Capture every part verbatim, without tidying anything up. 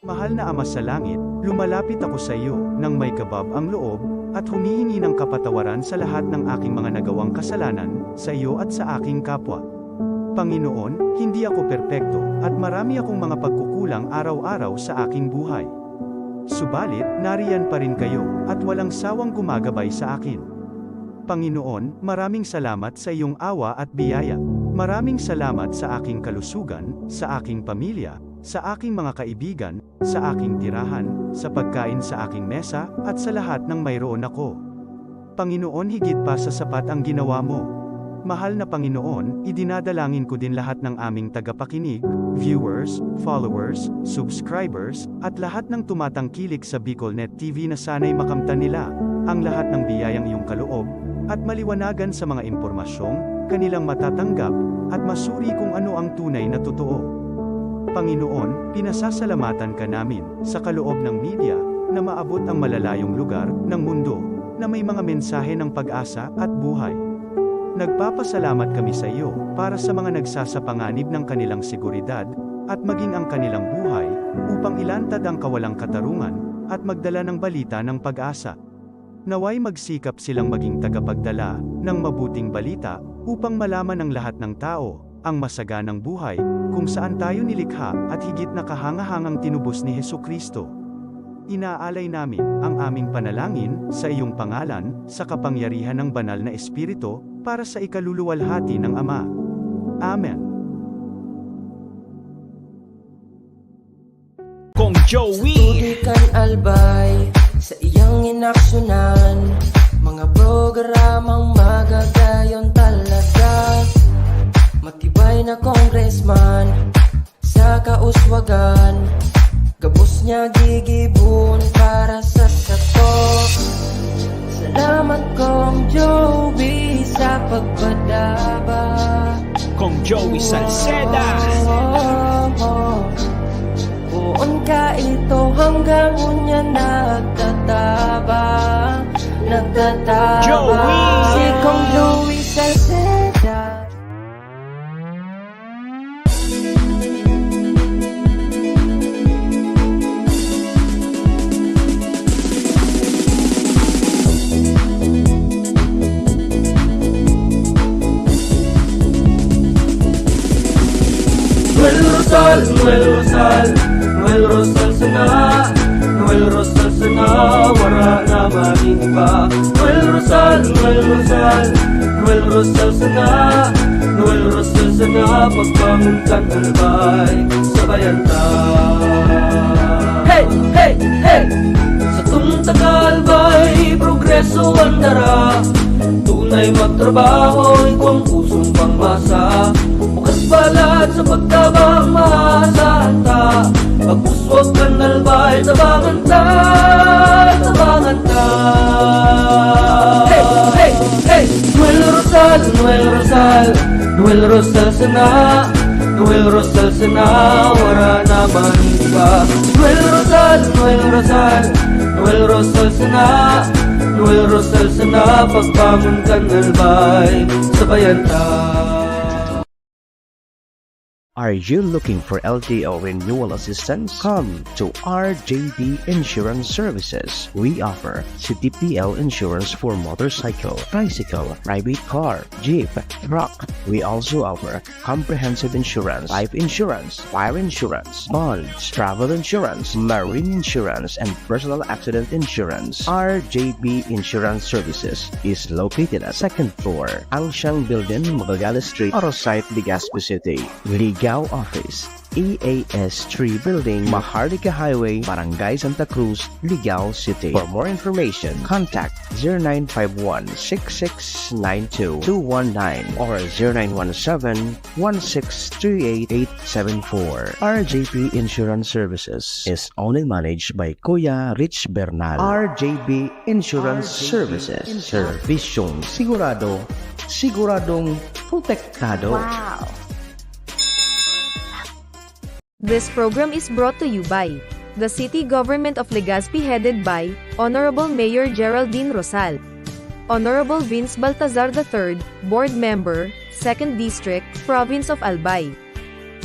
Mahal na Ama sa Langit, lumalapit ako sa iyo nang may kabab ang loob at humihingi ng kapatawaran sa lahat ng aking mga nagawang kasalanan sa iyo at sa aking kapwa. Panginoon, hindi ako perpekto at marami akong mga pagkukulang araw-araw sa aking buhay. Subalit, nariyan pa rin kayo at walang sawang gumagabay sa akin. Panginoon, maraming salamat sa iyong awa at biyaya. Maraming salamat sa aking kalusugan, sa aking pamilya, sa aking mga kaibigan, sa aking tirahan, sa pagkain sa aking mesa, at sa lahat ng mayroon ako. Panginoon, higit pa sa sapat ang ginawa mo. Mahal na Panginoon, idinadalangin ko din lahat ng aming tagapakinig, viewers, followers, subscribers, at lahat ng tumatangkilik sa BicolNet T V na sana'y makamtan nila ang lahat ng biyayang iyong kaloob at maliwanagan sa mga impormasyong kanilang matatanggap at masuri kung ano ang tunay na totoo. Panginoon, pinasasalamatan ka namin sa kaloob ng media na maabot ang malalayong lugar ng mundo na may mga mensahe ng pag-asa at buhay. Nagpapasalamat kami sa iyo para sa mga nagsasapanganib ng kanilang seguridad at maging ang kanilang buhay upang ilantad ang kawalang katarungan at magdala ng balita ng pag-asa. Naway magsikap silang maging tagapagdala ng mabuting balita upang malaman ng lahat ng tao ang masaganang buhay kung saan tayo nilikha at higit na kahangahangang tinubos ni Jesu-Cristo. Inaalay namin ang aming panalangin sa iyong pangalan, sa kapangyarihan ng Banal na Espiritu, para sa ikaluluwalhati ng Ama. Amen. Kong Joey. Tubig kan Albay, sa iyang inaksyonan, mga programang magagayon talaga. Matibay na congressman, sa kauswagan, gabos niya gigibon para sa sato. Salamat, Kong Joey, sa pagpadaba. Kong Joey Salceda. Poon ka ito hanggang unya nagtatabang, nagtatabang. Joey! Si Kong Joey Salceda. Noel Rosal, Noel Rosal, Noel Rosal sana, Noel Rosal sana, wara na maning iba. Noel Rosal, Noel Rosal, Noel Rosal sana, Noel Rosal sana, pagbangon kan Albay, sabayan ta. Hey! Hey! Hey! Satong taga-Albay, progreso an dara. Tunay magtrabaho, igwang pusong pangmasa. Bukas balat sa pagtabang, maasahan ta. Pag-uswag kan Albay, tabangan ta, tabangan ta. Hey! Hey! Hey! Noel Rosal, Noel Rosal, Noel Rosal sana, Noel Rosal sana, wara na man iba. Noel Rosal, Noel Rosal, Noel Rosal sana, Noel Rosal sana, pagbangon kan Albay, sabayan ta. Are you looking for L T O renewal assistance? Come to R J D Insurance Services. We offer C T P L insurance for motorcycle, tricycle, private car, jeep, truck. We also offer comprehensive insurance, life insurance, fire insurance, bonds, travel insurance, marine insurance, and personal accident insurance. R J B Insurance Services is located at second floor, Angshang Building, Magallanes Street, Arosite, Legazpi City. Ligao Office, E A S three Building, Maharlika Highway, Barangay Santa Cruz, Ligao City. For more information, contact zero nine five one six six nine two two one nine or zero nine one seven one six three eight eight seven four. R J P Insurance Services is owned and managed by Kuya Rich Bernal. R J B Insurance Services. Servisyong sigurado, siguradong protektado. Wow! This program is brought to you by the City Government of Legazpi, headed by Honorable Mayor Geraldine Rosal, Honorable Vince Baltazar the third, Board Member, Second District, Province of Albay.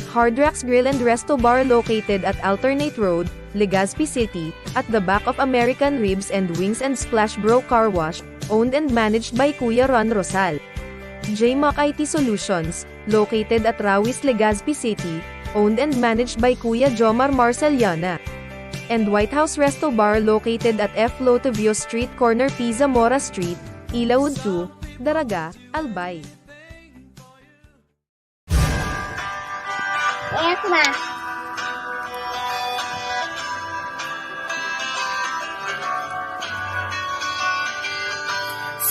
Hard Rocks Grill and Resto Bar, located at Alternate Road, Legazpi City, at the back of American Ribs and Wings and Splash Bro Car Wash, owned and managed by Kuya Ron Rosal. J Mac I T Solutions, located at Rawis, Legazpi City, owned and managed by Kuya Jomar Marceliana. And White House Resto Bar, located at F Lotovio Street, corner P Zamora Street, Ilaud two, Daraga, Albay. Yes, ma.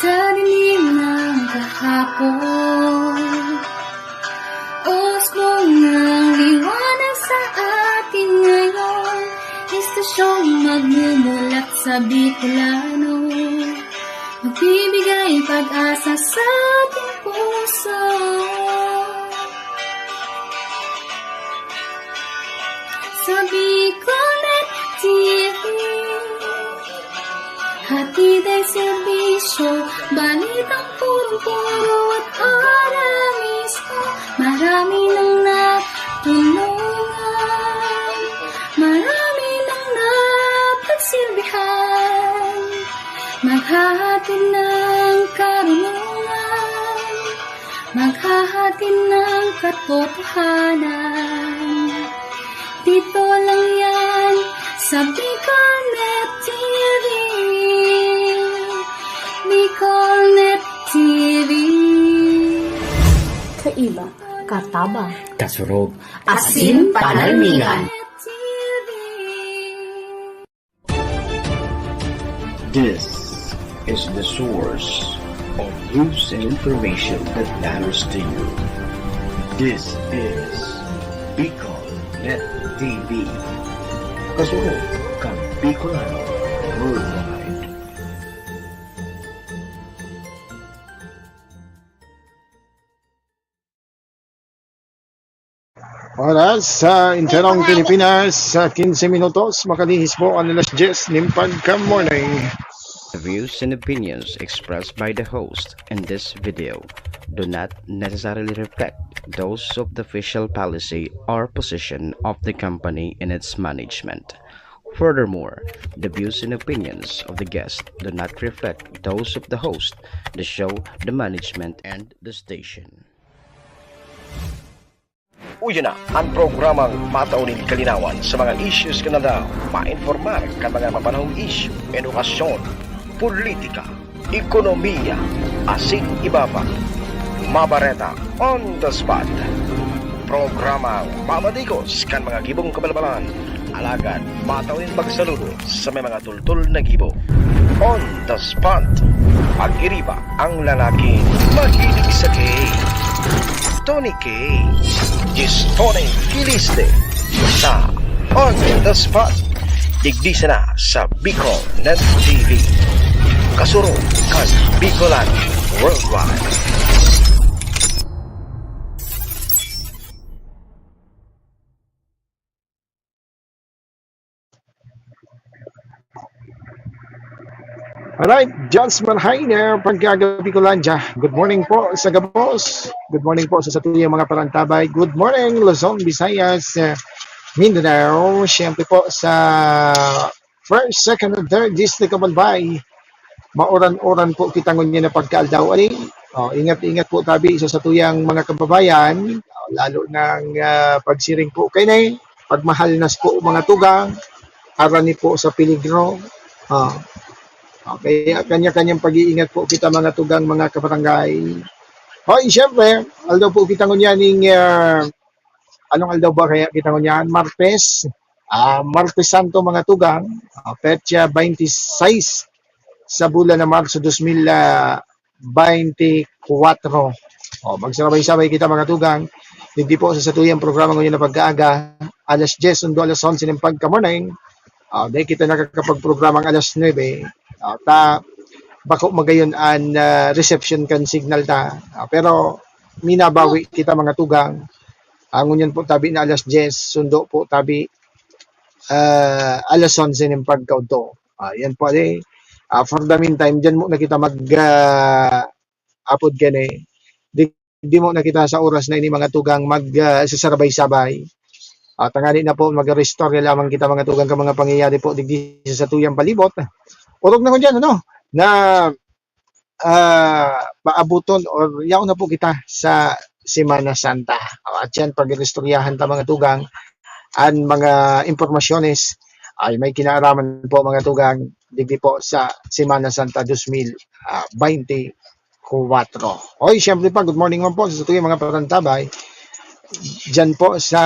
Sa dilim ng kahapon, usbong ng liwanag sa atin ngayon, istasyong magmumulat sa Bicolano, magbibigay pag-asa sa ating puso. Sa Bicolnet T V, hatid ay serbisyo, balitang punong-puno at oras mismo. Marami nang natulungan, marami nang napagsilbihan, maghahatid ng karunungan, maghahatid ng katotohanan. Dito lang yan sa Bicolnet T V. Bicolnet T V. Kaiba, katabang, kasurog, asin panalmingan. T V. This is the source of news and information that matters to you. This is Bicol Net T V. Kasunod kan Bicolano Worldwide. Oras sa Entero ng Pilipinas, sa quince minutos, makalihis po ang alas diyes nin pagka-morning. The views and opinions expressed by the host in this video do not necessarily reflect those of the official policy or position of the company in its management. Furthermore, the views and opinions of the guest do not reflect those of the host, the show, the management, and the station. Uya na an programang matao nin kalinawan sa mga issues kan aldaw, mainformar kan mga mapanahong isyu, edukasyon, politika, ekonomiya, asin iba pa. Mabareta on the spot. Programang mabatikos kan mga gibong kabalbalan, alagad matao nin pagsaludo sa may mga tultol na gibo. On the spot. Pag-iriba ang lalaking mahilig sa K. Tony K. Gistone Kiliste sa On the Spot. Digdi sana sa Bicol Net T V. Kasurog kan Bicolano Worldwide. Alright, John's Manhainer, Pagkagabi Colandia. Good morning po sa gabos. Good morning po sa satuyang mga parantabay. Good morning, Luzon, Visayas, eh, Mindanao. Siyempre po sa first, second, and third District of Albay. Mauran-uran po kita ngunyan na pagkaaldaw, ali. Oh, ingat-ingat po tabi sa satuyang mga kababayan, oh, lalo nang, ah, pagsiring po kaini, pagmahalnas po mga tugang, arani po sa peligro. Ah. Ah, kaya kanya-kanyang pag-iingat po kita, mga tugang, mga kabarangay. Hoy, siyempre, aldaw po kita ngunyan ning, ah, Anong aldaw ba kaya kita ngunyan? Martes, ah, Martes Santo, mga tugang, ah, petsa twenty-six sa bulan na Marso dos mil, ah, twenty-four. O, magsabay-sabay kita, mga tugang. Digdi po sa satuyang programa ngunyan na pagkaaga, alas diyes, sundo alas onse nin pagka-morning. Ah, dai kita nakakapagprograma ang alas nuebe. Ah, ta, bako magayon an, ah, reception kan signal ta. Ah, pero minabawi kita, mga tugang. Ah, ngunyan po tabi na alas diyes, sundo po tabi, ah, alas onse nin pagkaudto. Ah, yan po, eh. Ah, for the meantime, diyan muna kita mag, ah, apod kani. Di, di muna kita sa oras na ini, mga tugang, mag, ah, sasabay-sabay. Ah, tangani na po, mag-restore lamang kita, mga tugang, ka mga pangyayari po digdi sa satuyang palibot. Orog na ko dyan, ano? Na, ah, paabuton or yaon na po kita sa Semana Santa. Ah, at yan, pag-iristoryahan ta, mga tugang, an mga impormasyones ay may kinaaraman po, mga tugang, digdi po sa Semana Santa dos mil, ah, twenty-four. Oy, siyempre pa, good morning man po sa satuyang mga parantabay. Diyan po sa,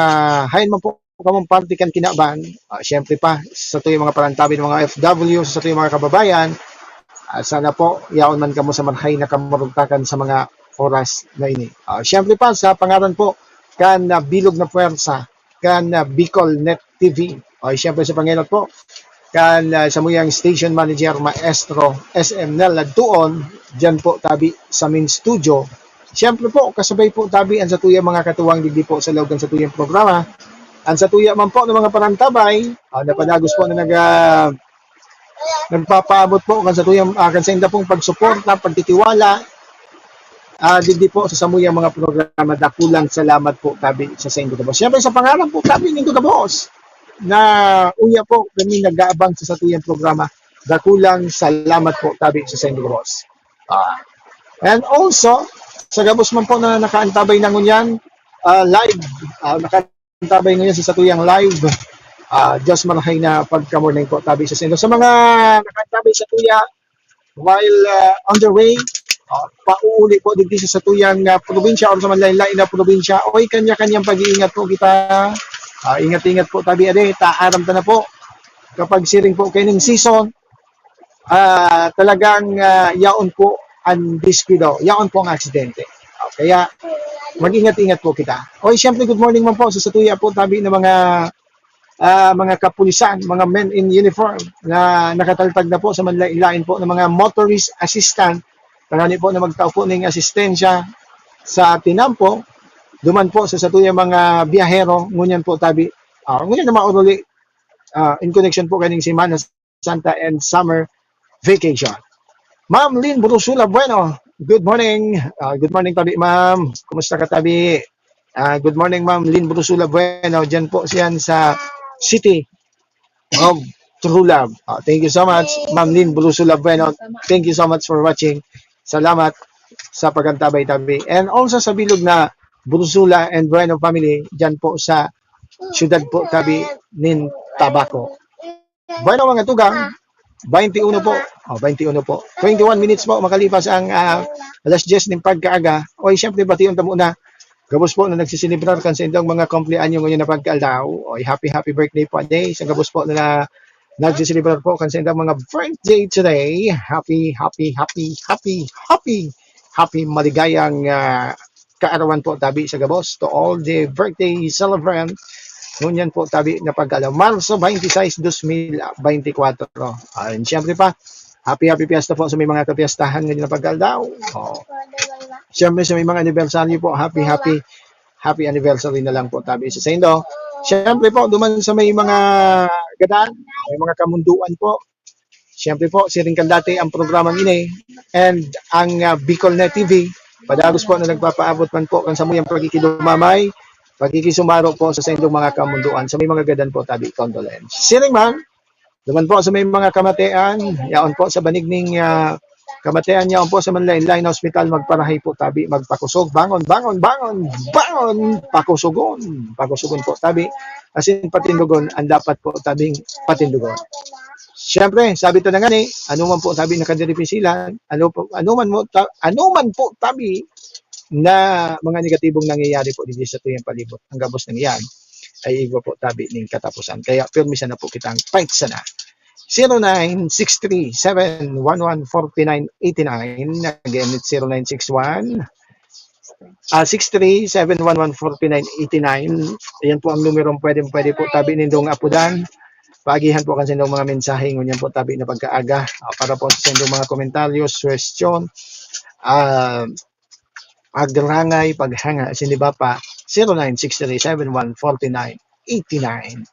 hain man po kamong parte kan kinaban, ah, siyempre pa, sa satuyang mga parantabay ng mga O F W, sa satuyang mga kababayan, ah, sana po, yaon man kamo sa marhay na kamurugtakan sa mga oras na ini. Ah, siyempre pa, sa pangaran po kan, ah, bilog na puwersa, kan, ah, Bicol Net T V. O, siyempre sa pangenot po, kan, ah, samuyang station manager, Maestro S M Nel Ladtuon, dyan po tabi sa main studio. Siyempre po, kasabay po tabi ang satuya mga katuwang digdi po sa loob ng satuyang programa. Ang satuya man po ng mga parantabay, ah, napadagos po na nag, ah, nagpapaabot po kan satuyang, ah, kan sainda pong pagsuporta, pagtitiwala, ah, digdi po sa samuyang mga programa. Dakulang salamat po tabi sa saindo gabos. Siyempre, sa pangaran po tabi nindo gabos na uya po kami nag-aabang sa satuyang programa. Dakulang salamat po tabi sa saindo gabos. Ah, and also, sa gabos man po na nakaantabay na ngunyan, ah, live, ah, nakaantabay ngayon sa satuyang live, ah, just marahay na pagka-morning po tabi sa saindo. Sa mga nakaantabay sa tuya, while, ah, on the way, ah, pauuli po digdi sa satuyang, ah, probinsya or sa manlain-lain na probinsya, oy, kanya-kanyang pag-iingat po kita. Ah, ingat-ingat po tabi, ade, ta, aram ta na po. Kapag siring po kaining season, ah, talagang, ah, yaon po ang diskuido, yaon po ang aksidente. Ah, kaya mag-ingat-ingat po kita. Oy, siyempre, good morning man po sa satuya po tabi ng mga, ah, mga kapulisan, mga men in uniform na nakataltag na po sa manlain-lain po ng mga motorist assistant, tangani po na magtao po ning asistensya sa tinampo, duman po sa satuyang mga biyahero, ngunyan po tabi, ah, ngunyan na mauruli, ah, in connection po kaning Semana Santa and summer vacation. Ma'am Lynn Brusula Bueno, good morning. Ah, good morning tabi, ma'am. Kumusta ka tabi? Ah, good morning, Ma'am Lynn Brusula Bueno. Diyan po siyan sa City of True Love. Ah, thank you so much, Ma'am Lynn Brusula Bueno. Thank you so much for watching. Salamat sa pag-antabay tabi. And also sa bilog na Brusula and Bueno family, diyan po sa siyudad po tabi nin Tabaco. Bueno, mga tugang, twenty-one po. Oh, twenty-one po. Twenty-one minutes po makalipas ang, ah, alas diyes nin pagkaaga. Oy, siyempre, bation ta muna gabos po na nagsiselebrar kan saindong mga kumpleanyo ngayon na pagkaaldaw. Oy, happy, happy birthday po, ade. Sa gabos po na nagsiselebrar po kan saindong mga birthday today. Happy, happy, happy, happy, happy, happy maligayang, ah, kaarawan po tabi sa gabos. To all the birthday celebrant, ngunyan po tabi na pagkaaldaw, Marso twenty-six, dos mil beintikwatro. And siyempre pa, happy, happy fiesta po sa may mga kapiestahan ngayon na pagkaaldaw. Oh. Siyempre sa may mga anibersaryo po, happy, happy, happy anniversary na lang po tabi sa saindo. Siyempre po, duman sa may mga gadan, may mga kamunduan po. Siyempre po, siring kan dati ang programang ini and ang, ah, Bicol Net T V. Padagos po na nagpapaabot man po kan samuyang pagkikidumamay, pagkikisumaro po sa saindong mga kamunduan, sa may mga gadan po tabi, condolence. Siring man, duman po sa may mga kamatian, yaon po sa banig ning, ah, kamatian, yaon po sa manlain-lain na ospital, magparahay po tabi, magpakusog, bangon, bangon, bangon, bangon, pakusugon, pakusugon po tabi, asin patindugon ang dapat po tabing patindugon. Siyempre, sabi ta na ngani, ano man po tabi nakadiri pisilan, ano po, ano man mo ta-, ano man po tabi na mga negatibong nangyayari po dito sa tuyang palibot. Ang gabos na iyan ay igwa po tabi ning katapusan. Kaya pirmi sana po kitang fight sana. Zero nine six three seven one one forty nine eighty nine. Again, it's zero nine six one, ah, six three seven one one forty nine eighty nine. Ayan po ang numero pwede, pwede po tabi nindong apudan. Paagihan po kan sindong mga mensahe ngunyan po tabi na pagkaaga. Ah, para po sa sindong mga komentaryo, suwestiyon, ah, pagrangay, paghanga, siniba pa, zero nine six three seven one forty nine eighty nine.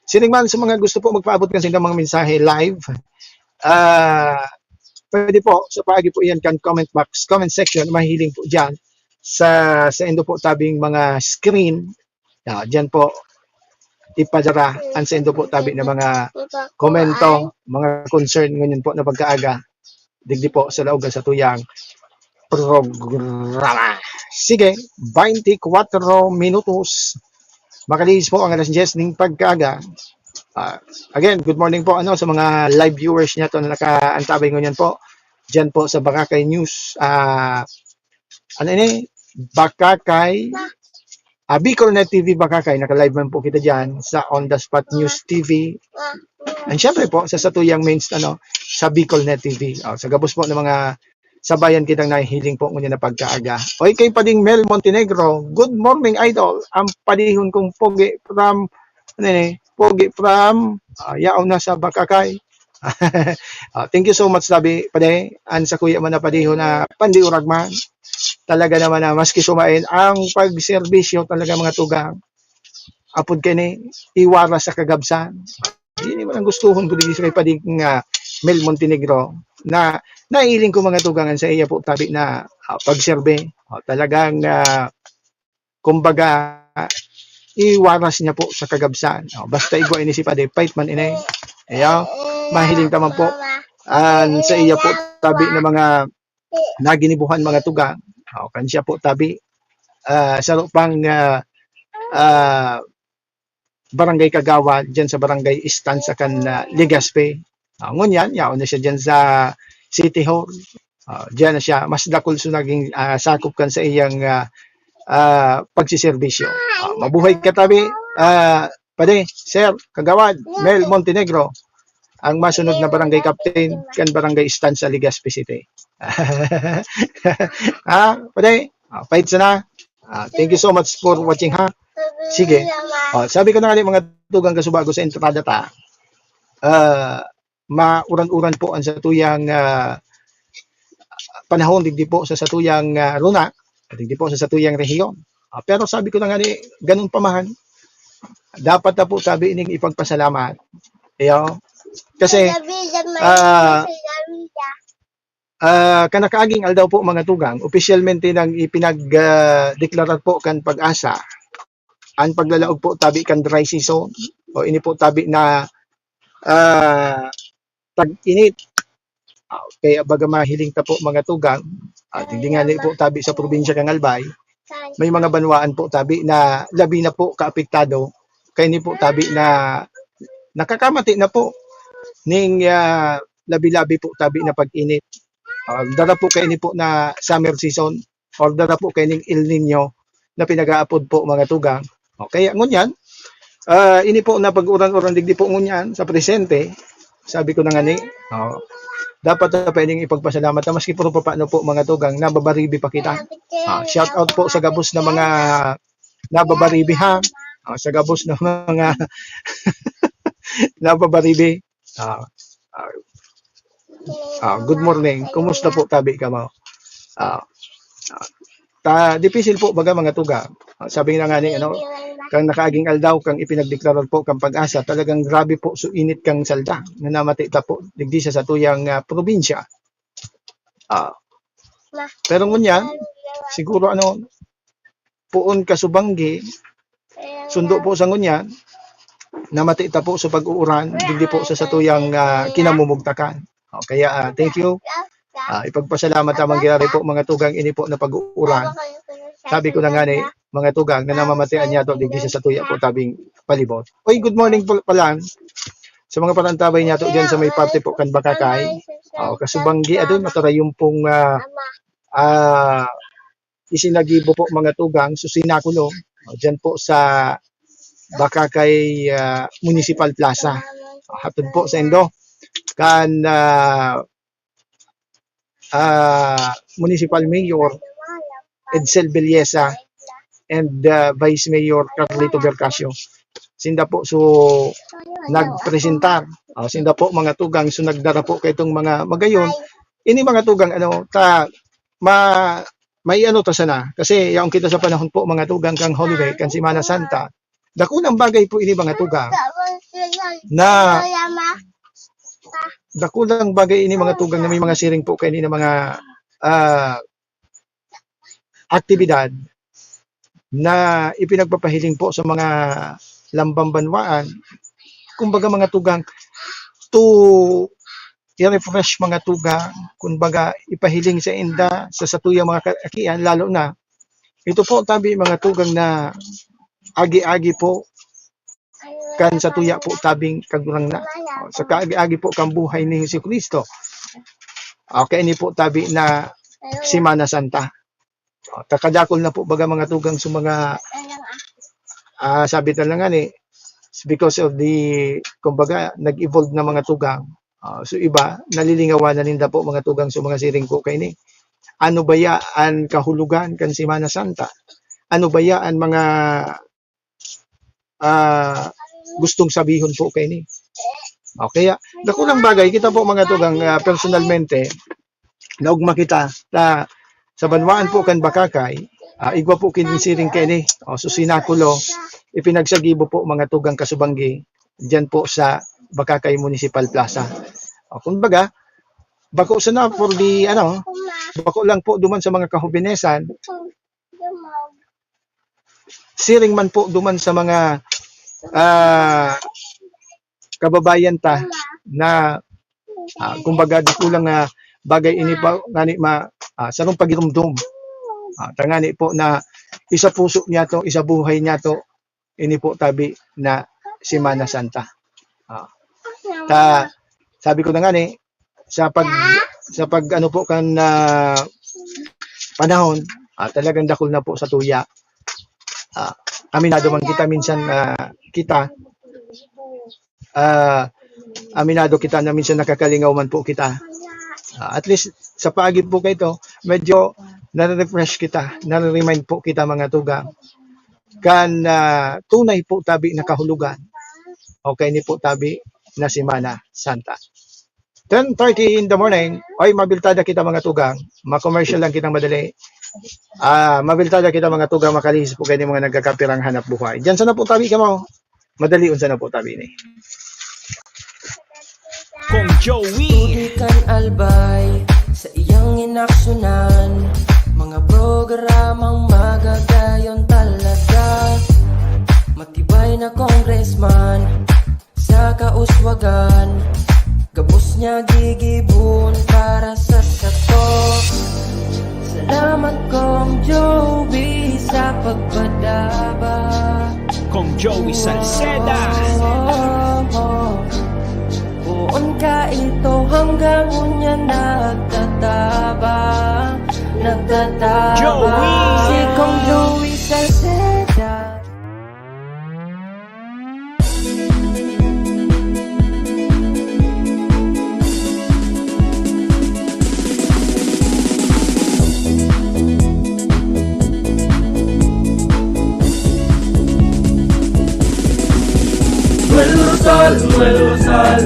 Sining man sa mga gusto po magpaabot kan sindong mga mensahe live, ah, pwede po sa paagi po iyan kan comment box, comment section, mahiling po diyan sa, sa indo po tabing mga screen. Ah, diyan po ipadara ang sa indo po tabi na mga komento, mga concern ngunyan po na pagkaaga. Digdi po sa laog sa tuyang programa. Sige, twenty-four minutos. Makalihis po ang alas diyes ning pagkaaga. Ah, again, good morning po, ano, sa mga live viewers niya to na nakaantabay ngunyan po. Diyan po sa Bakakay News. Ah, ano ini? Bakakay, ah, Bicol Net T V Bakakay. Naka-live man po kita diyan sa On The Spot News T V. And syempre po, sa satuyang main, ano, sa Bicol Net T V. Ah, sa gabos po ng mga sabayan kitang nahihiling po ngunyan na pagkaaga. Oy, kay Pading Mel Montenegro, good morning, idol. Ang padihon kong pogi from, ano ni, pogi from, ah, yaon na sa Bakakay. Ah, thank you so much, sabi, Pade. An sa kuya man na padihon na pandiurag man. Talaga naman na maski sumain, ang pagserbisyo talaga, mga tugang. Apod kay ni, iwaras sa kagabsan. Yun yung mga gustuhon ko digdi sa kay Pading, ah, Mel Montenegro na nailing ko, mga tugang, an sa iya po tabi na, ah, pagserbe. Oh, talagang, ah, kumbaga, iwaras niya po sa kagabsan. Oh, basta igwa ini si Pade, fight man ini. Ayo, mahiling ta man po. An sa iya po tabi na mga naginibuhan, mga tugang. Oh, kan siya po tabi, ah, saro pang, ah, ah, barangay kagawad diyan sa barangay Estancia kan, ah, Legazpi. Ah, ngunyan, yaon na siya diyan sa City Hall. Ah, diyan na siya, mas dakul so naging, ah, sakop kan sa iyang, ah, ah, pagsiserbisyo. Ah, mabuhay ka tabi, ah, Pade, Sir, Kagawad, Mel Montenegro, ang masunod na barangay captain kan barangay Estancia, Legazpi City. Ha, Pade? Ah, fight sana. Ah, thank you so much for watching, ha. Sige. Oh, sabi ko na nga ni mga tugang kasubago sa entrada ta, ah, mauran-uran po ang satuyang, ah, panahon digdi po sa satuyang, ah, runa, digdi po sa satuyang rehiyon. Ah, pero sabi ko na nga ni, ganun pa man, dapat na po sabi ining ipagpasalamat. Iyo. Kasi, ah, ah, kanakaaging aldaw po, mga tugang, opisyalmente nang ipinag, ah, deklarar po kan PAGASA an paglalaog po tabi kan dry season o ini po tabi na, ah, tag-init. Ah, kaya baga mahiling ta po, mga tugang, ah, digdi ngani po tabi sa probinsya kan Albay, may mga banwaan po tabi na labi na po kaapektado kaini po tabi na nakakamati na po ning, ah, labi-labi po tabi na pag-init. Ah, dara po kaini po na summer season or dara po kaining El Niño na pinag-aapod po, mga tugang. O, kaya ngunyan, ah, ini po na pag-uran-uran digdi po ngunyan sa presente, sabi ko na nga ni, oh, dapat na pwedeng ipagpasalamat na maski puro papaano po, mga tugang, nababaribi pa kita. Ah, shout out po sa gabos na mga nababaribi, ha. Ah, sa gabos na mga nababaribi. Ah, ah, ah, good morning. Kumusta po tabi kamo? Ah, ah, ta, difícil po baga, mga tugang. Ah, sabi na nga ni, ano, kang nakaaging aldaw, kang ipinagdeklarar po kang PAGASA, talagang grabe po so init kang salda na namati ta po digdi sa satuyang, ah, probinsya. Ah, pero ngunyan, siguro, ano, poon kasubanggi, sundo po sa ngunyan, namati ta po sa pag-uuran, digdi po sa satuyang, ah, kinamumugtakan. O, kaya, ah, thank you. Ah, ipagpasalamat ta man giraray po, mga tugang, ini po na pag-uuran. Sabi ko na nga ni, mga tugang, na namamatian niya to digdi sa satuya po tabing palibot. Oy, good morning po pala sa mga parantabay niya to diyan sa may parte po kan Bakakay. O, kasubanggi, adun, matarayong pong, ah, ah, isinagibo po, mga tugang, so sinakulo, ah, diyan po sa Bacacay, ah, Municipal Plaza. Hatod po sa indo kan, ah, ah, Municipal Mayor Edsel Belleza and, ah, Vice Mayor Carlito Bercasio. Sinda po so nagpresentar. Ah, sinda po, mga tugang, so nagdara po kaitong mga magayon. Ini, mga tugang, ano, ta ma may ano ta sana, kasi yaon kita sa panahon po, mga tugang, kan Holy Week, kan Semana Santa. Dakulang bagay po ini, mga tugang, na dakulang bagay ini, mga tugang, na may mga siring po kaini na mga, ah, aktibidad na ipinagpapahiling po sa mga lambang banwaan. Kumbaga, mga tugang, to i-refresh, mga tugang, kumbaga, ipahiling sa inda, sa satuyang mga kaakian, lalo na ito po, tabi, mga tugang, na agi-agi po kan satuya po tabing Kagurangnan. Sa kaagi-agi po kan buhay ni Jesu-Cristo. Okay, ini po tabi na Semana Santa. O, ta kadakul na po baga, mga tugang, sa mga, ah, sabi ta lang ngani, it's because of the, kumbaga, nag-evolve na, mga tugang. Ah, so iba, nalilingawan na ninda po, mga tugang, sa mga siring ko kaini. Ano baya an kahulogan kan Semana Santa? Ano baya an mga, ah, gustong sabihon po kaini? O kaya, dakulang bagay, kita po, mga tugang, ah, personalmente, naugma kita na sa banwaan po kan Bacacay, ah, igwa po kin siring kaini. O, so, sinakulo, ipinagsagibo po, mga tugang, kasubanggi, diyan po sa Bacacay Municipal Plaza. O, kumbaga, bako sana for the, ano, bako lang po duman sa mga kahobenesan, siring man po duman sa mga, ah, kababayan ta na, ah, kumbaga, dakulang, ah, bagay ini pa ngani ma-, ah, sarong pagirumdom. Ah, tangani po na isa puso niya to, isa buhay niya to, ini po tabi na Semana Santa. Ah, ta-, sabi ko na ngani, sa pag, sa pag ano po kan, ah, panahon, ah, talagang dakul na po sa tuya. Ah, aminado man kita minsan, ah, kita, ah, aminado kita na minsan nakakalingaw man po kita. Ah, at least sa paagi po kaito, medyo nare-refresh kita, nare-remind po kita, mga tugang, kan, ah, tunay po tabi na kahulogan. Okay, ni po tabi na Semana Santa. Ten thirty in the morning, oy, mabiltada kita, mga tugang. Ma-commercial lang kitang madali. Ah, mabiltada kita, mga tugang, makalihis po kaini mga nagkakapirang hanap buhay. Diyan sana po tabi kamo. Madali unsa na po tabi ni. Kong Joey. Tubig kan Albay sa iyang inaksyonan. Mga programang magagayon talaga. Matibay na congressman sa kauswagan. Gabos niya gigibon para sa sato. Salamat, Kong Joey, sa pagpadaba. Kong Joey Salceda. Poon ka ito hanggang unya nagtatabang, nagtatabang. Joey. Si Kong Joey Salceda. Noel Rosal, Noel Rosal,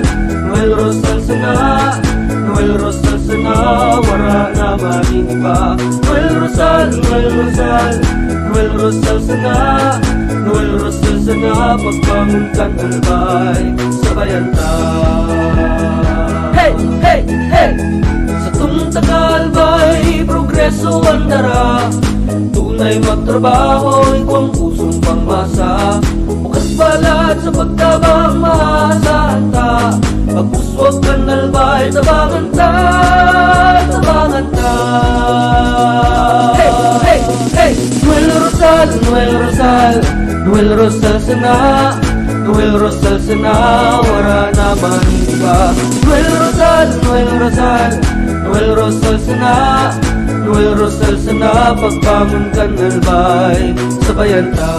Noel Rosal sana, Noel Rosal sana, wara na maning iba. Noel Rosal, Noel Rosal, Noel Rosal sana, Noel Rosal sana, pagbangon kan Albay, sabayan ta. Hey, hey, hey! Satong taga-Albay, progreso an dara. Tunay magtrabaho, igwang pusong pangmasa. Bukas palad sa pagtabang, mahasa ta. Pag-uswag kan Albay, tabangan ta, tabangan ta. Hey, hey, hey! Noel Rosal, Noel Rosal, Noel Rosal sana. Noel Rosal sana, wara na man iba. Noel Rosal, Noel Rosal, Noel Rosal sana. Manuel Rosal sana pagbangon kan albay, sabayan ta.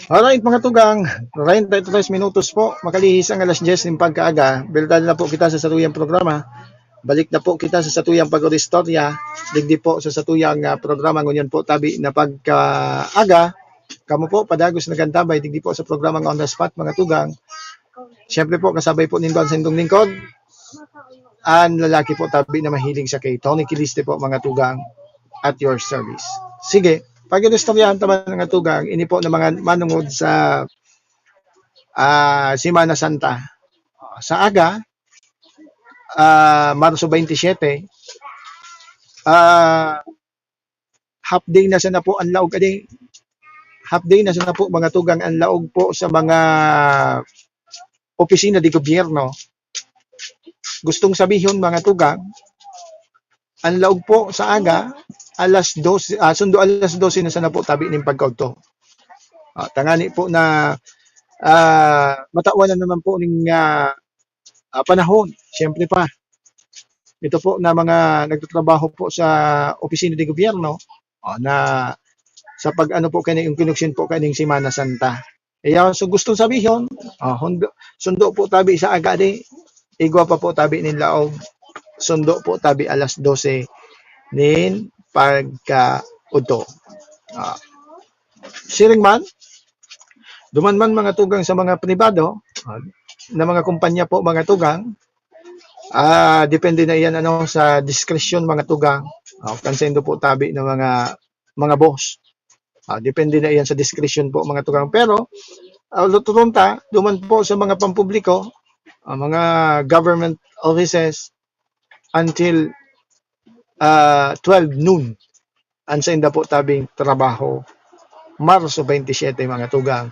Alright, mga tugang, treinta y tres minutos po, makalihis ang alas diyes nin pagkaaga. Balik na po kita sa satuyang programa. Balik na po kita sa satuyang pag-istorya. Digdi po sa satuyang ah, programa ngunyan po tabi na pagkaaga. Kamo po, padagos na gantabay, digdi po sa programang On the Spot, mga tugang. Siyempre po, kasabay po nindo ang sindong lingkod, ang lalaki po tabi na mahilig sa kay Tony Kiliste po, mga tugang, at your service. Sige, pag-inistoryahan ta man, mga tugang, ini po na mga manungod sa ah, Semana Santa. Ah, Sa aga, ah, Marso twenty-seven, ah, half day na sana po ang laog, adi, half day na sana po, mga tugang, ang laog po sa mga opisina de gobyerno. Gustong sabihon, mga tugang, ang laog po sa aga, alas dose, ah, sundo alas dose na sana po tabi nin pagkaudto. Ah, tangani po na ah, matawan na naman po ning ah, ah, panahon. Siyempre pa, ito po na mga nagtatrabaho po sa opisina de gobyerno, ah, na sa pag-ano po kani, yung connection po kaning Semana Santa. Kaya so gustong sabihon, ah, hundo, sundo po tabi sa aga di, igwa pa po tabi nin laog, sundo po tabi alas dose nin pagkaudto. Ah, siring man, duman man, mga tugang, sa mga pribado, ah, na mga kumpanya po, mga tugang, ah, depende na iyan, ano, sa diskresyon, mga tugang. Ah, kan saindo po tabi ng mga, mga boss. Ah, depende na iyan sa diskresyon po, mga tugang. Pero, ah, luturon ta, duman po sa mga pampubliko, ah, mga government offices, until ah, twelve noon ang sainda po tabing trabaho. Marso twenty-seven, mga tugang.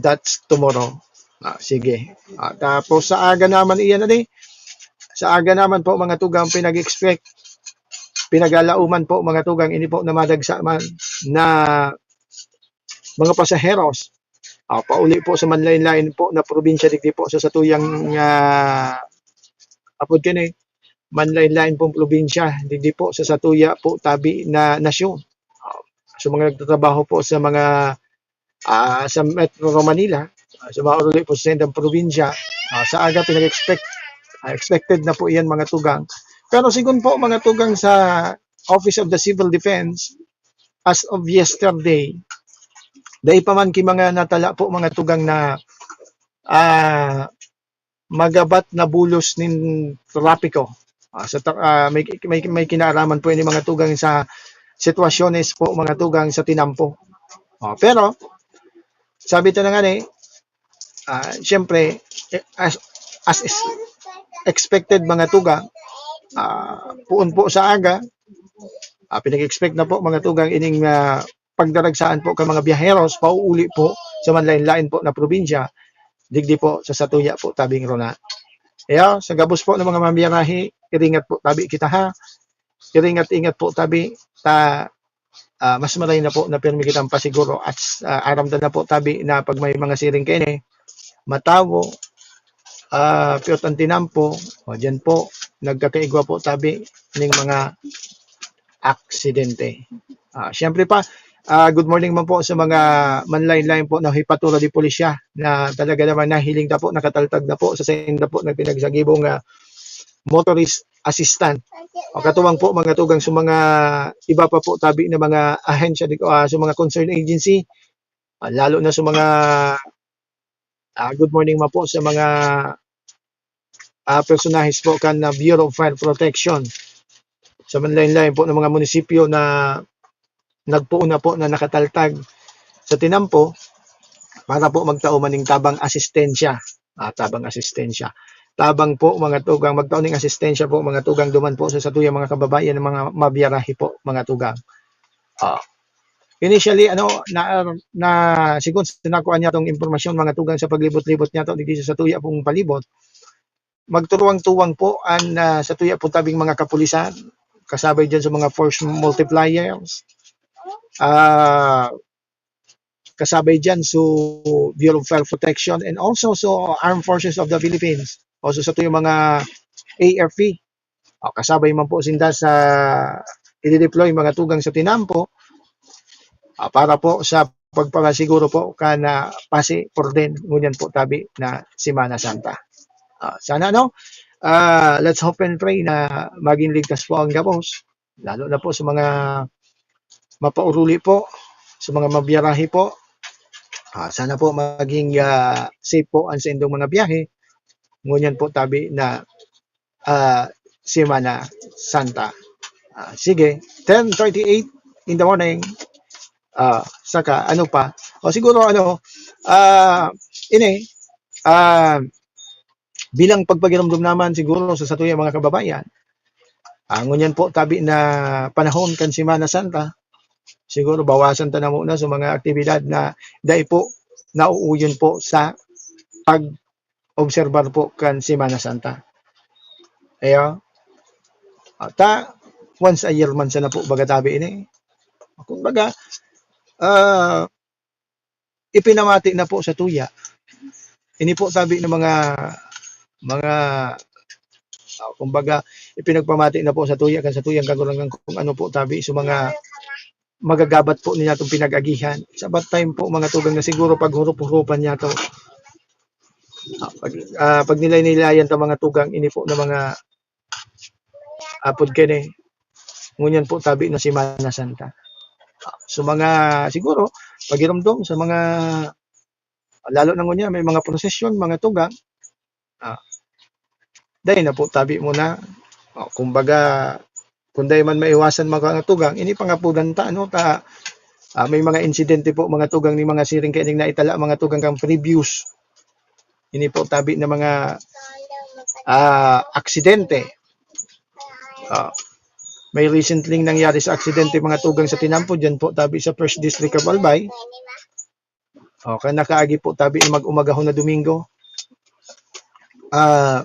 That's tomorrow. Ah, sige. Ah, tapos sa aga naman iyan, adi. Sa aga naman po, mga tugang, pinag-expect, pinagalauman po, mga tugang, ini po na madagsa man na mga pasaheros, ah, pauli po sa manlain-lain po na probinsya, digdi po sa satuyang ah, apod kini, manlain-lain pong probinsya, digdi po sa satuya po tabi na nasyon. Ah, so mga nagtatrabaho po sa mga ah, sa Metro Manila, ah, sa mga uruli po sa saindang probinsya, ah, sa aga pinag-expect, ah, expected na po iyan, mga tugang. Pero sigon po, mga tugang, sa Office of the Civil Defense, as of yesterday, dai pa man ki mga natala po, mga tugang, na ah, magabat na bulos nin trapiko. Ah, sa ta- ah, may, may, may kinaaraman po ini, mga tugang, sa sitwasyones po, mga tugang, sa tinampo. Ah, pero sabi ta na nga ni, ah, siyempre, eh, as, as is expected, mga tugang, ah, puon po sa aga, ah, pinag-expect na po, mga tugang, ining ah, pagdaragsaan po kan mga biyaheros pauuli po sa manlain-lain po na probinsya, digdi po sa satuya po tabing rona. Kaya sa gabos po ng mga mamiyarahi, iringat po tabi kita, ha. Iringat-ingat po tabi ta ah, mas maray na po na pirmi kitang pasiguro at ah, aramdan na po tabi na pag may mga siring kaini, matawo, ah, piyot ang tinampo, o diyan po, nagkakaigwa po tabi ning mga aksidente. Ah, siyempre pa, ah, good morning man po sa mga manlain-lain po na hipatura di pulisya na talaga naman nahiling na po, nakataltag na po sa sainda po na pinagsagibong ah, motorist assistant. O katuwang po, mga tugang, sa mga iba pa po tabi na mga ahensya, di ko, ah, sa mga concerned agency, ah, lalo na sa mga ah, good morning man po sa mga ah, personahes po kan ah, Bureau of Fire Protection, sa manlain-lain po ng mga munisipyo na nagpoon na po na nakataltag sa tinampo para po magtao man ning tabang asistensya. Ah, tabang asistensya. Tabang po, mga tugang, magtao ning asistensya po, mga tugang, duman po sa satuyang mga kababayan ng mga mabiyarahe po, mga tugang. Ah, initially, ano, na, na sigon sa nakuha niya tong impormasyon, mga tugang, sa paglibot-libot niya to, digdi sa satuya pong palibot, magturuwang-tuwang po ang ah, satuya po tabing mga kapulisan, kasabay dyan sa mga force multipliers, ah, kasabay dyan sa Bureau of Fire Protection, and also sa Armed Forces of the Philippines. o sa satuyang mga A F P. O, kasabay man po sinda sa i-deploy mga tugang sa tinampo, ah, para po sa pagpangasiguro po kan, ah, pasi por din ngunyan po tabi na Semana Santa. Ah, sana, no? Ah, let's hope and pray na maging ligtas po ang gabos, lalo na po sa mga mapauruli po, sa mga mabiyarahe po. Ah, sana po maging, ah, safe po ang saindong mga biyahe ngunyan po tabi na, ah, Semana Santa. Ah, sige, ten thirty-eight in the morning. Ah, saka ano pa? O siguro ano, ah, ini, ah, bilang pagpagiromdom naman siguro sa satuyang mga kababayan, ah, ngunyan po tabi na panahon kan Semana Santa, siguro bawasan ta na muna sa mga aktibidad na dai po nauuyon po sa pag-obserbar po kan Semana Santa. Iyo. Ah, ta once a year man sana po baga tabi ini. Kumbaga, ah, ipinamati na po sa tuya. Ini po tabi ng mga, mga, ah, kumbaga, ipinagpamati na po sa tuya kan satuyang kagurangnan kung ano po tabi sa mga magagabat po niya itong pinag-agihan. It's about time po, mga tugang, na siguro paghurup-hurupan niya to. Ah, pag, ah, pag nilay-nilayan ta, mga tugang, ini po na mga apod kini, ngunyan po tabi na Semana Santa. Ah, so mga, siguro, pagiromdom sa mga, lalo na ngunyan, may mga prosesyon, mga tugang, ah, dai na po tabi muna. Ah, kumbaga, kung dai man maiwasan, mga tugang, ini pangapudan ta, ano, ta, ah, may mga insidente po, mga tugang, ni mga siring kaining naitala, mga tugang, kang previous. Ini po tabi na mga, ah, aksidente. Ah, may recently nangyari sa aksidente, mga tugang, sa tinampo dyan po, tabi sa First District of Albay. O, kan nakaagi po tabi na mag-umagahon na Domingo. Ah,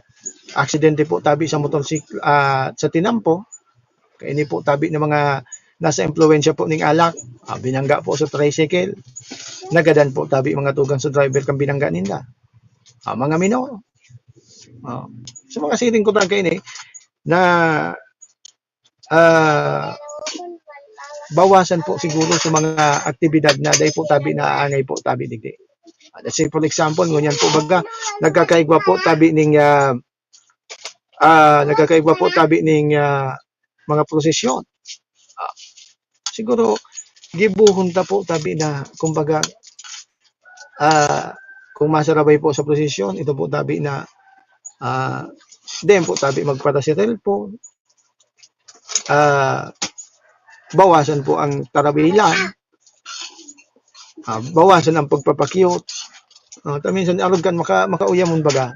aksidente po tabi sa motorsiklo, ah, sa tinampo. Kaini po tabi na mga nasa impluwensya po ning alak. Ah, binangga po sa tricycle. Nagadan po tabi, mga tugang, sa driver kan binangga ninda. Ah, mga minor. Ah, sa mga siring ko ta kaini na, ah, bawasan po siguro sa mga aktibidad na dai po tabi na aangay po tabi digdi. Ah, let's say, for example, ngunyan po baga, nagkakaigwa po tabi ning, ah, ah, nagkakaigwa po tabi ning, ah, mga prosesyon. Ah, siguro, gibohon ta po tabi na, kumbaga, ah, kung masarabay po sa prosesyon, ito po tabi na, ah, dai po tabi magpara sa cellphone. Ah, bawasan po ang tarabilan. Ah, bawasan ang pagpapakyot. Ah, ta minsan arog kan maka-, makauyamon baga.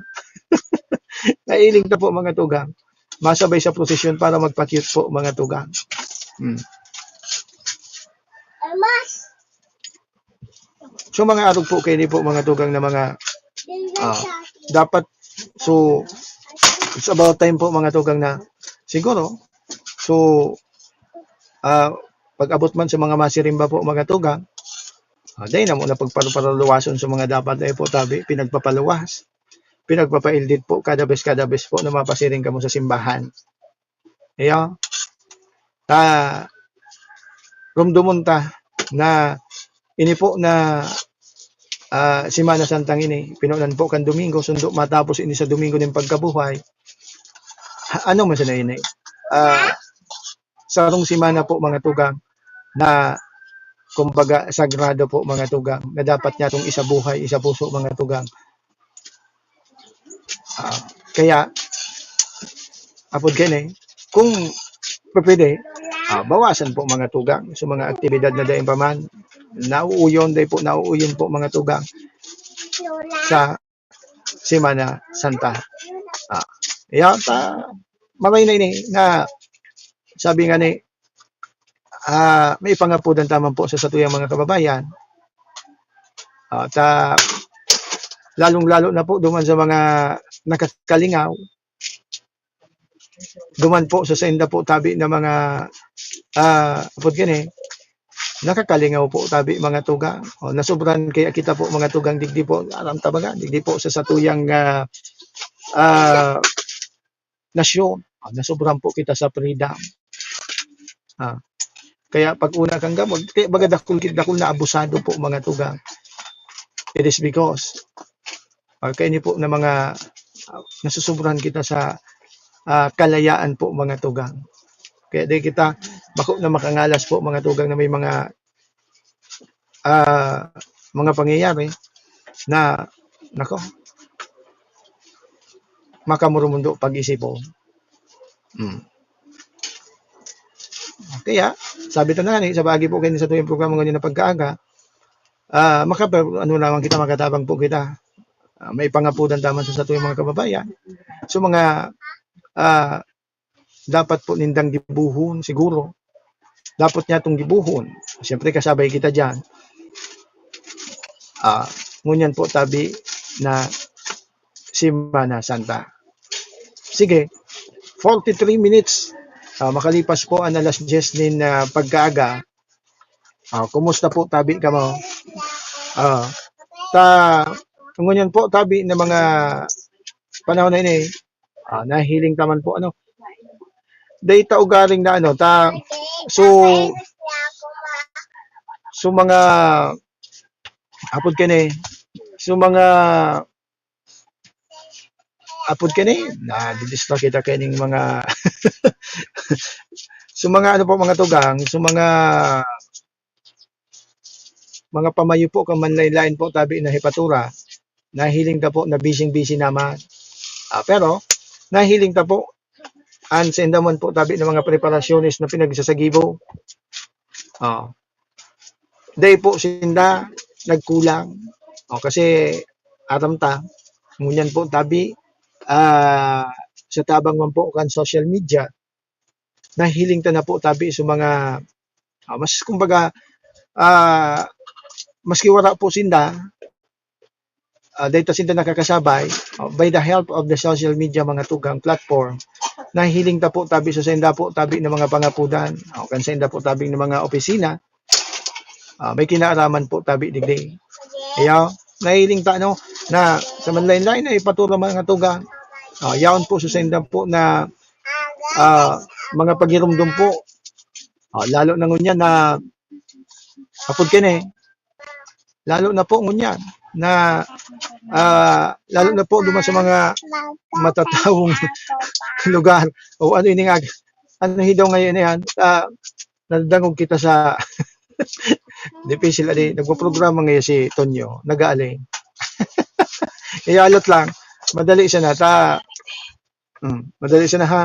Nailing ta po, mga tugang. Masabay sa prosesyon para magpakyot po, mga tugang. Hmm. So, mga arog po kaini po, mga tugang, na mga, ah, dapat, so, it's about time po, mga tugang, na siguro, so, ah, pag-abot man sa mga masirimba po, mga tugang, ah, dai na muna pagpaluwason sa mga dapat dai po tabi pinagpapaluwas, pinagpapaildit po kada bes, kada bes po na mapasiring kamo sa simbahan. Iyo. Ta, rumdomon ta na ini po na, ah, Semana Santang ini, pinunan po kan Domingo, sundo matapos ini sa Domingo nin Pagkabuhay. Ha, ano man sana ini? Ah, sarong semana po, mga tugang, na kumbaga sagrado po, mga tugang, na dapat niya itong isabuhay, isapuso, mga tugang. Ah, kaya, apod kaini, kung pwede, ah, bawasan po, mga tugang, sa mga aktibidad na daing pa man, nauuyon, dai po, nauuyon po, mga tugang, sa Semana Santa. Ah, iya ta, maray na ini na sabi nga ni, ah, may pangapudan ta man po sa satuyang mga kababayan. Ah, ta, lalong-lalo na po duman sa mga nakakalingaw, duman po sa sainda po tabi na mga, ah, apod gani, nakakalingaw po tabi, mga tugang. O, nasobran kaya kita po, mga tugang, digdi po, aram ta baga, digdi po sa satuyang, ah, ah, nasyon. Ah, nasobrahan po kita sa freedom. Ah, kaya pag una kang gamot, kaya baga dakul, dakul na abusado po, mga tugang. It is because, ah, kaini po na mga, ah, nasusobrahan kita sa, ah, kalayaan po, mga tugang. Kaya di kita bako na makangalas po, mga tugang, na may mga, ah, mga pangyayari na, nako, makamurumundo pag-isipon. Hmm. Kaya, sabi ta na nga ni, sa bahagi po kayo sa tuyang programa ngayon na pagkaaga, ah, maka-, ano naman kita, makatabang po kita. Ah, may pangapudan taman sa satuyang mga kababayan. So, mga, ah, dapat po nindang gibuhon siguro. Dapat niya itong gibuhon. Siyempre, kasabay kita diyan. Ah, ngunyan po tabi na Semana Santa. Sige, forty-three minutes. Ah, makalipas po ang alas diyes nin, ah, pagkaaga. Ah, kumusta po tabi kamo? Ah, ta, ngunyan po tabi na mga panahon na ini, ah, nahiling ta man po, ano, dai ta ugaling na, ano, ta, so, so mga, apod ka ni, so mga, apod ka ni, na-distract kita kaining mga, so mga, ano po, mga tugang, so mga, mga pamayo po kan manlain-lain po tabi na hepatura, nahiling ta po na busy-busy naman. Ah, pero nahiling ta po an sainda man po tabi na mga preparasyones na pinagsasagibo. Ah, dai po sinda nagkulang. O, kasi aram ta, ngunyan po tabi, ah, sa tabang man po kan social media, nahiling ta na po tabi sa mga, ah, mas kumbaga, ah, maski wala po sinda, ah, dai ta sinda nakakasabay, ah, by the help of the social media, mga tugang platform, nahiling ta po tabi sa sainda po tabi na mga pangapudan, o kan sainda po tabi na mga opisina, ah, may kinaaraman po tabi digdi. Kaya, nahiling ta, no, na sa manlain-lain na hepatura, mga tugang, ah, yaon po sa sainda po na, ah, mga pagirumdom po. Ah, lalo na ngunyan na, apod ka ni, lalo na po ngunyan na, ah, lalo na po duman sa mga matatawong lugar. O ano ini nga, ano hidaw ngayon yan? Ah, nadangog kita sa, dipisil, ali, nagpo-programa ngayon si Tonyo, nag-aaling. Iyalot lang, madali siya na, ta, hmm, madali siya na, ha?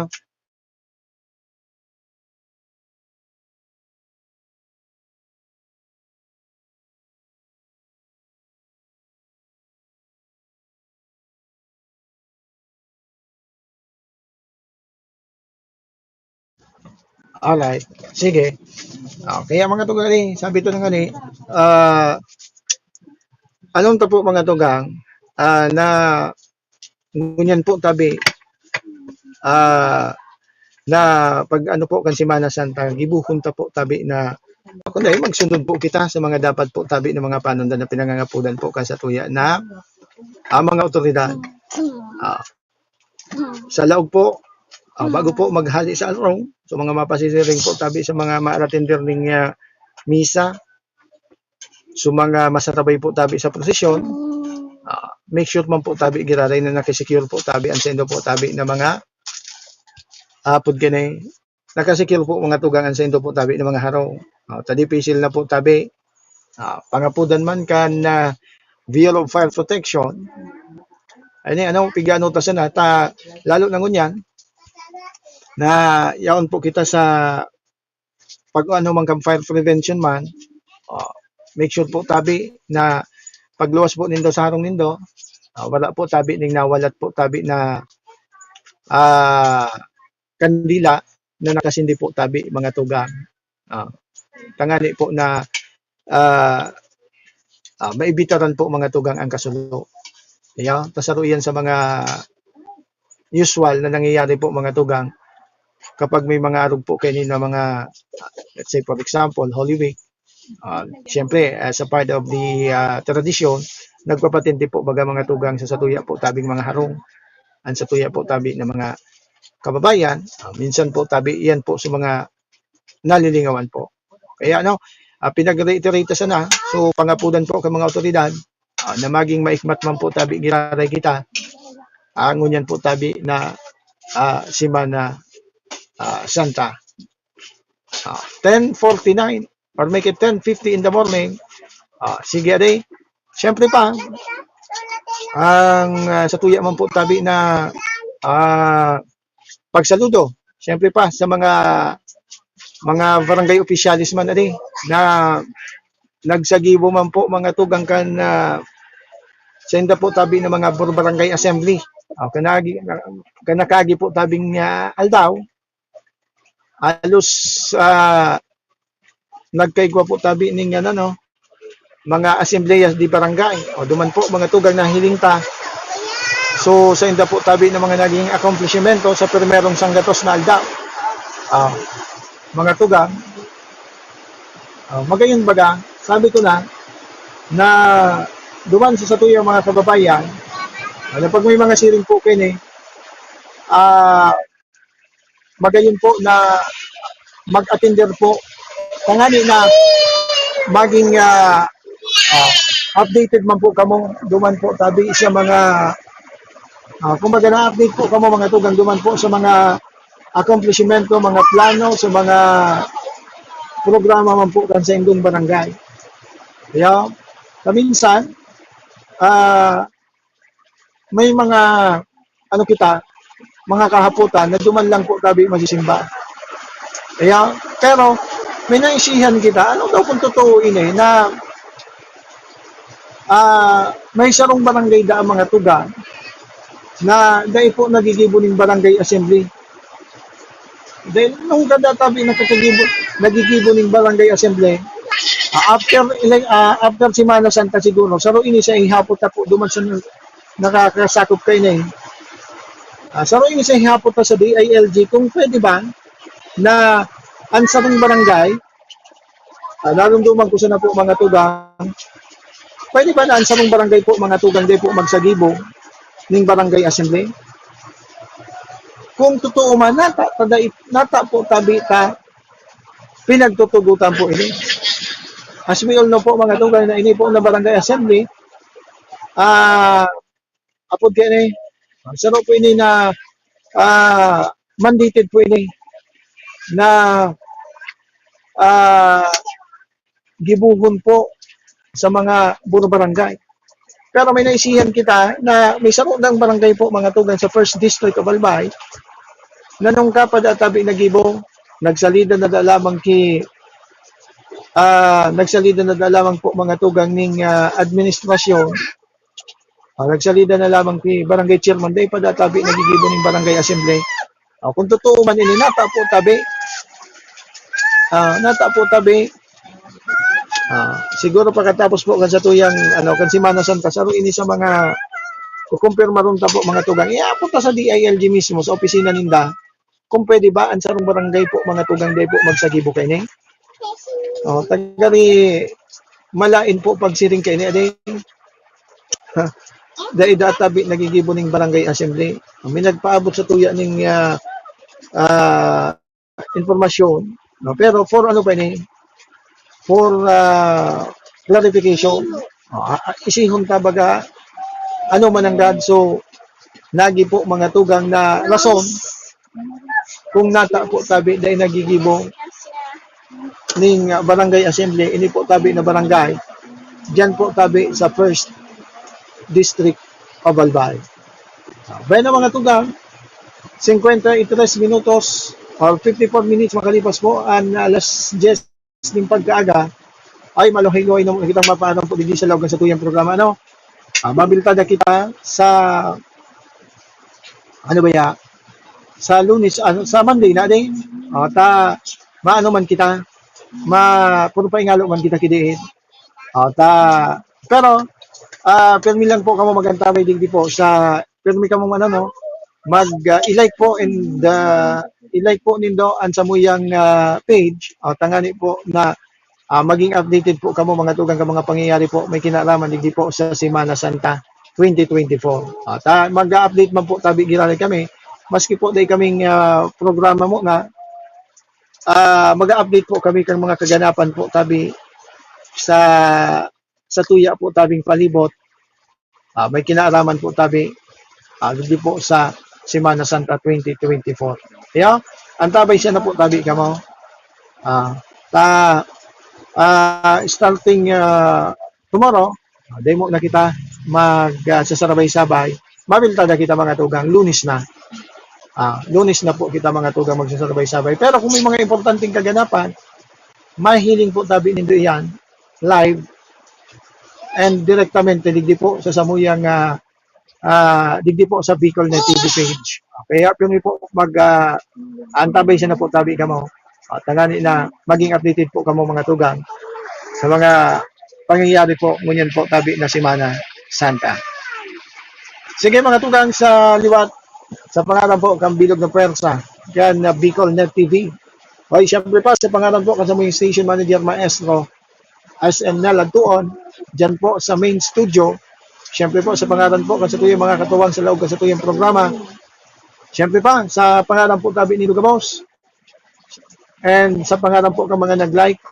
Alright. Sige. Ah, kaya mga tugang, eh, sabi to na nga ni, ah, anong tapo mga tugang, ah, na ngunyan po tabi, ah, na pag ano po kan Semana Santa, gibuhon ta po tabi na, ako na, eh, magsunod po kita sa mga dapat po tabi na mga panundan na pinangangapudan po kan satuya na, ah, mga otoridad. Ah, sa laog po, ah, bago po maghali sa alrong, so mga mapasisiring po tabi sa mga maaratender ning, ah, misa, so mga masarabay po tabi sa prosesyon, ah, make sure man po tabi giraray na nakisecure po tabi ang saindo po tabi na mga, ah, apod kani, nakasecure po mga tugang ang saindo po tabi na mga harong. Ah, ta dipisil na po tabi, ah, pangapudan man kan, ah, Bureau of Fire Protection. Ay ni, ano, pigano ta sana, ta, lalo na ngunyan, na yaon po kita sa pag ano man kan fire prevention man, ah, make sure po tabi na pagluwas po nindo sa harong nindo, ah, wala po tabi ning nawalat po tabi na, ah, kandila na nakasindi po tabi, mga tugang. Ah, tangani po na, ah, ah, maibitaran po, mga tugang, ang kasulo. Kaya, ta saro iyan sa mga usual na nangyayari po, mga tugang, kapag may mga arog po kaini na mga, let's say, for example, Holy Week, ah, siyempre, as a part of the, ah, tradisyon, nagpapatindi po, baga, mga tugang, sa satuya po tabing mga harong. ang satuya po tabi na mga kababayan, ah, minsan po tabi yan po sa mga nalilingawan po. Kaya ano, ah, pinag-reiterate sana, so pangapudan po kan mga awtoridad, ah, na maging maikmat man po tabi giraray kita, ah, ngunyan po tabi na, ah, Semana, ah, Santa. Ah, ten forty-nine or make it ten fifty in the morning. Ah, sige, ade. Siyempre pa, ang, ah, satuya man po tabi na, ah, pagsaludo. Siyempre pa, sa mga, mga barangay opisyales man, ade, na nagsagibo man po, mga tugang kan, ah, sa inda po tabi na mga bur-, barangay assembly. Ah, kanagi-, kanakagi po tabing, ah, aldaw, halos, ah, nagkaigwa po tabi ning, ano, no, mga asambleya de barangay. O, duman po, mga tugang, nahiling ta. So, sa inda po tabi ng mga naging akomplishmento sa primerong sanggatos na aldaw. Ah, mga tugang, ah, magayon baga, sabi ko na, na duman sa satuyang mga kababayan, ah, na pag may mga siring po kayo ni, ah, magayon po na mag-attender po. Tangani na maging, ah, ah, updated man po kamo, duman po tabi sa mga, ah, kumbaga na-update po kamo, mga tugang, duman po sa mga akomplishmento, mga plano, sa mga programa man po kan sa indong barangay. Kaya, kaminsan, ah, may mga, ano kita, mga kahapotan na duman lang po tabi magsisimba. Kaya, pero, may naisihan kita, ano daw kung totoo ini, na, ah, may sarong barangay da ang mga tugang na dai po nagigibo ning barangay assembly. Dahil nung kada tabi nakakagibo, nagigibo ning barangay assembly, ah, after ele-, ah, after Semana Santa siguro, saro ini sa ihapot na po duman sa nakakasakop kayo na eh. Ah, saro ini sa ihapot na sa D I L G kung pwede ba na ang sarong barangay, ah, narumduman ko sana po, mga tugang, pwede ba na ang sarong barangay po, mga tugang, di po magsagibo ning barangay assembly? Kung totoo man, nata, tada, nata po tabi ta, pinagtutugutan po ini. As we all know po, mga tugang, na ini po na barangay assembly, ah, apod kaya ni, saro po ini na, ah, mandated po ini na, ah, gibohon po sa mga buro barangay. Pero may naisihan kita na may saro dang barangay po, mga tugang, sa First District of Albay, na nung kapada tabi nagibo, nagsalida na da lamang ki, ah, nagsalida na da lamang po, mga tugang, ning, ah, administrasyon. Ah, nagsalida na lamang ki barangay chairman, dai pa da tabi nagigibo ning barangay assembly. Ah, kung totoo man ini, nata po tabi. Ah, nata po tabi. Ah, siguro pagkatapos po kan satuyang, ano, kan Semana Santa, saro ini sa mga kukumpirmaron ta po, mga tugang. Iabot ta sa D I L G mismo, sa opisina ninda, kung pwede ba, ang sarong barangay po, mga tugang, dai po magsagibo kaini. Oh, tagari malain po pagsiring kaini, ade. Ha, dai da tabi nagigibo ning barangay assembly. May nagpaabot sa tuya ning, ah, ah, impormasyon, no? Pero for ano pa ini? For, ah, clarification. Ah, ah, isihon ta baga, ano man ang gad. So, nagi po, mga tugang, na rason kung nata po tabi dai nagigibo ning, ah, barangay assembly, ini po tabi na barangay, diyan po tabi sa First District of Albay. Ah, bueno, mga tugang, cincuenta y tres minutos or fifty-four minutes makalipas po ang alas diyes ning pagkaaga, ay maluhay-luhay na mo kitang mapaanong po digdi sa lawag sa tuyang programa, ano? Ah, mabiltada kita sa, ano ba ya? Sa Lunes, ano, sa Monday na din. Ah, ta, maano man kita, ma, puro paingalo man kita kidiin. Ah, ta, pero, ah, pirmi lang po kamo mag-antabay digdi po sa, pirmi kamo ano, no? Mag, ah, i-like po and, ah, i-like po nindo ang samuyang, ah, page. Ah, tangani po na, ah, maging updated po kamo, mga tugang, ka mga pangyayari po may kinalaman digdi po sa Semana Santa. twenty twenty-four. Ah, ta mag-update man po tabi giraray kami, maski po dai kaming, ah, programa muna, ah, mag-update po kami kan mga kaganapan po tabi sa, sa tuya po tabing palibot. Ah, may kinaaraman po tabi, ah, digdi po sa Semana Santa twenty twenty-four. Iyo, antabay siya na po tabi kamo. Ah, ta, ah, starting, ah, tomorrow, ah, demo na kita mag, ah, sasarabay-sabay. Mabilta na kita, mga tugang, Lunes na. Ah, Lunes na po kita, mga tugang, magsasarabay-sabay. Pero kung may mga importanteng kaganapan, mahiling po tabi nindo iyan live and direktamente digdi po sa samuyang, ah, ah, digdi po sa Bicol Net T V page. Kaya kami po mag, ah, antabay siya na po tabi kamo. At tangani na maging updated po kamo, mga tugang, sa mga pangyayari po ngunyan po tabi na Semana Santa. Sige, mga tugang, sa liwat, sa pangaran po kan Bilog na Pwersa, kan, ah, Bicol Net T V. Oy, siyempre pa, sa pangaran po kan samuyang station manager, Maestro S N Nel Antuon, dyan po sa main studio. Siyempre po, sa pangaran po kan satuyang mga katuwang sa laog kan satuyang programa. Siyempre pa, sa pangaran po tabi ni Lugabos. And sa pangaran po kan mga nag-like,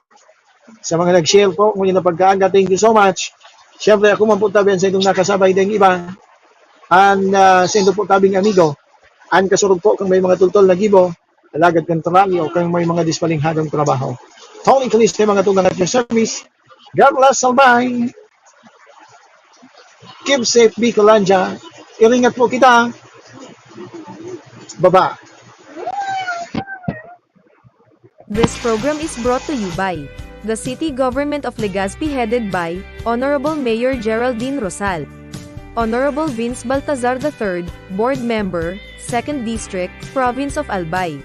sa mga nag-share po, ngunyan na pagkaaga, thank you so much. Siyempre, ako man po tabi an saindong nakasabay ding iba, an, ah, saindo po tabing amigo, an kasurog po kan may mga tultol na gibo, alagad kan trabaho, kan may mga dispalinghadong trabaho. Tony Caliste, mga tugang, at your service. God bless, Albay. Keep safe, Bicolandia. Iringat po kita. Baba. This program is brought to you by the City Government of Legazpi, headed by Honorable Mayor Geraldine Rosal, Honorable Vince Baltazar the third, Board Member, Second District, Province of Albay.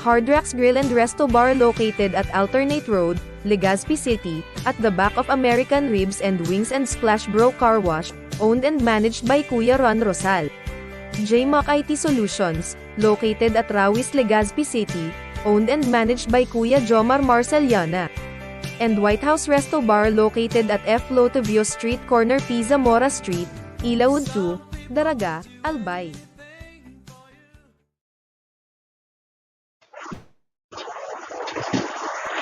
Hard Rocks Grill and Resto Bar, located at Alternate Road, Legazpi City, at the back of American Ribs and Wings and Splash Bro Car Wash, owned and managed by Kuya Ron Rosal. J Mac I T Solutions, located at Rawis, Legazpi City, owned and managed by Kuya Jomar Marceliana. And White House Resto Bar, located at F Lotovio Street, corner P Zamora Street, Ilaud two, Daraga, Albay.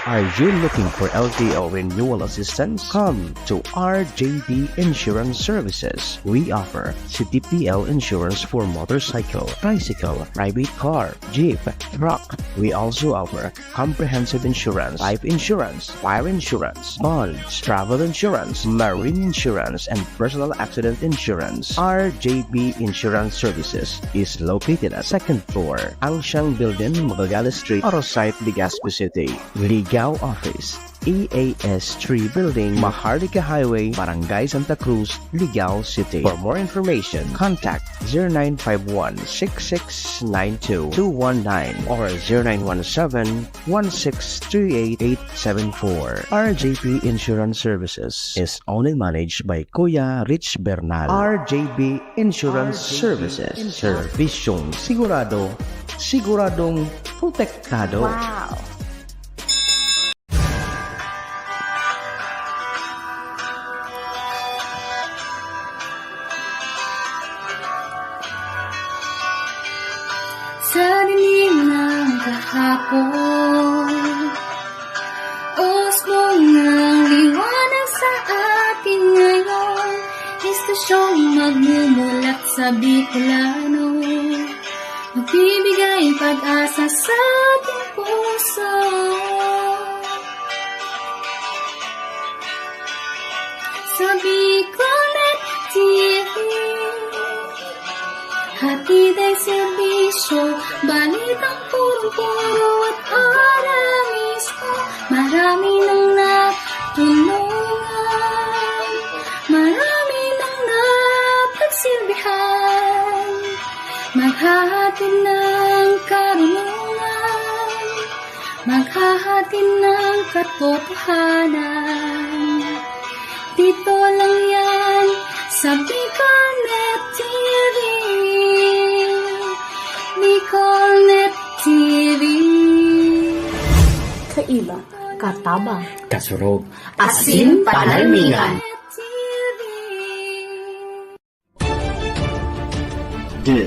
Are you looking for L T O renewal assistance? Come to R J B Insurance Services. We offer C T P L insurance for motorcycle, tricycle, private car, jeep, truck. We also offer comprehensive insurance, life insurance, fire insurance, bonds, travel insurance, marine insurance, and personal accident insurance. R J B Insurance Services is located at second floor, Angsiang Building, Magallanes Street, Arosite, Legazpi City. Ligao Office, E A S three Building, Maharlika Highway, Barangay Santa Cruz, Ligao City. For more information, contact zero nine five one six six nine two two one nine or zero nine one seven one six three eight eight seven four. R J P Insurance Services is owned and managed by Kuya Rich Bernal. R J B Insurance Services. Servisyong sigurado, siguradong protektado. Wow! Sa dilim ng kahapon, usbong ng liwanag sa atin ngayon, estasyong magmumulat sa Bicolano, magbibigay pag-asa sa ating puso. Sa Bicolnet T V, hatid ay serbisyo, balitang purong-puro at para mismo. Marami nang natulungan, marami nang napagsilbihan, maghahatid ng karunungan, maghahatid ng katotohanan. Dito lang yan sa Bicolnet T V. Bicolnet T V. Kaiba, katabang, kasurog, asin panalmingan. This